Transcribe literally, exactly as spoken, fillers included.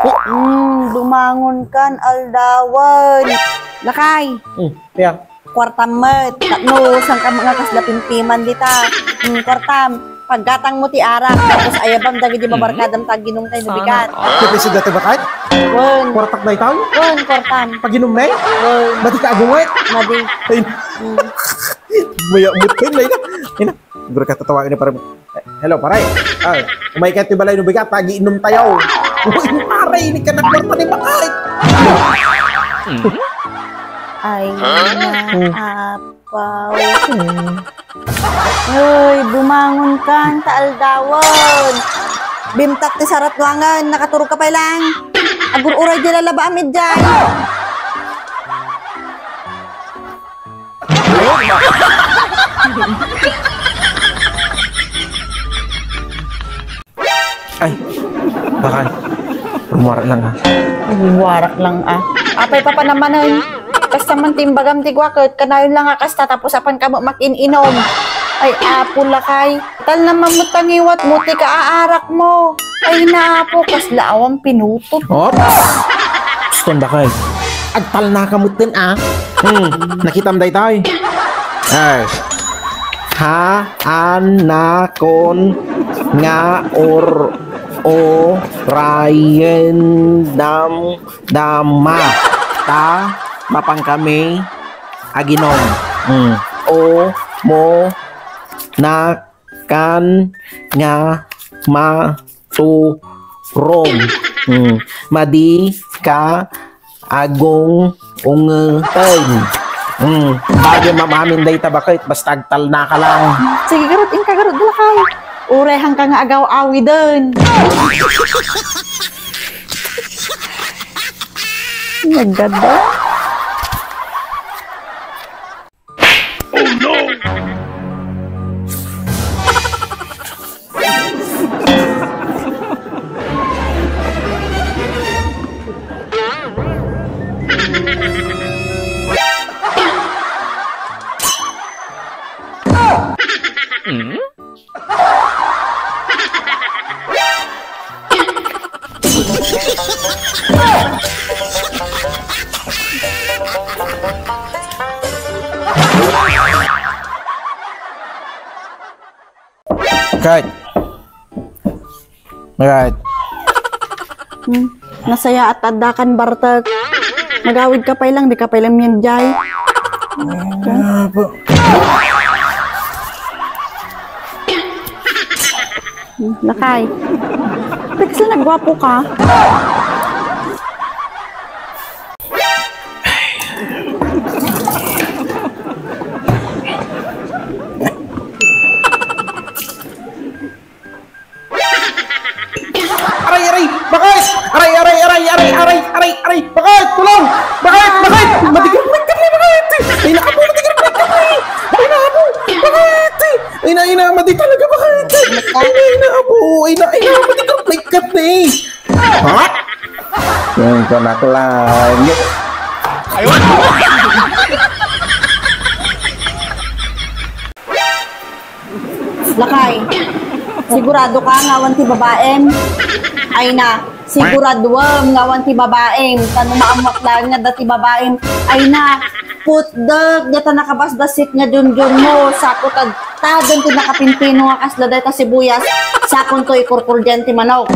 Hmm, dumangon kan aldawan. Lakay. Hmm, kaya? Kuartam met. Tapno, saan ka mga kasla pimpiman dita? Hmm, kuartam. Paggatang mo ti arak. Tapos ayabam dagiti mabarkadam ta aginum tayo no bigat. Kaya piso dati bakat? Wen. Kuartak daytoy? Wen, kuartam. Paginum me? Wen. Madi ka agunget? Madi. Ay, Hmm. Maya mutin na ina. Ina. Siguro ka tatawa ini pare. Hello, pare. Ah, umay ka ti balay no bigat, agiinom tayo. Uy, pare, ini ka nagwarta ni bakit? Ay, na, apaw. Uy, bumangon ka, ta aldawan. Bimtak ti sarat nuangan, nakaturog ka pa lang. Agur-uray di lalaba amid dyan. Ay, bakal. Rumuara lang, ah. Rumuarak lang, ah. Apay pa panamanen. Kasta man ti imbagam ti guaket, kanayon lang nga kasta, tapos apan kamo makin-inom. Ay, apo lakay. Tal na mamut tangiwat mo, ti kaaarak mo. Ay, na, apo, kasla awan pinutot. Ops! Gusto da kay. Agtalna ka mutin, ah. Hmm, nakitam daytoy. Ay. Ha, an, na, kon, nga, or, o, rayen, dam, dama. Ta, mapan kami, aginom. Hmm. O, mo, na, kan, nga, ma, tu, rom. Hmm. Madi, ka, agung, ungeten. Hmm. Bagay mamamin dayta bakit, basta agtalna ka lang. Sige, garud, inka, garud, lakay. Urehan ka nga agaw-awiden. Nagdada. Cut. Alright. Hmm. Nasayaat adda kan bartek. Magawid ka pay lang, di ka pay lang miendiay. Ah, po. Hmm, lakay. Pixel, nagwapo ka. Aray, aray! Bakit? Aray, aray, aray! Bakit? Tulong! Bakit? Bakit? Madigrek-grek ka ni, bakit? Ay, nakapo, madigrek-grek ka ni! Ay, nakapo! Bakit? Ay, na, ay, na, madi talaga, bakit? Ay, na, ay, na, apo! Ay, na, ay, na, madigrek-grek ka ni! Ha? Yan ka na, Clyde. Lakay, sigurado ka nga awan ti babaem? Ay na, siguraduem nga awan ti babaem. Tano maammak laeng nga adda ti babaem. Ay na, putdek, dayta nakabasbassit nga junjun mo. Sako ta, ta, dayta nakapimpino nga kasla dayta sibuyas. Sakonto ikurkur diay ti manok.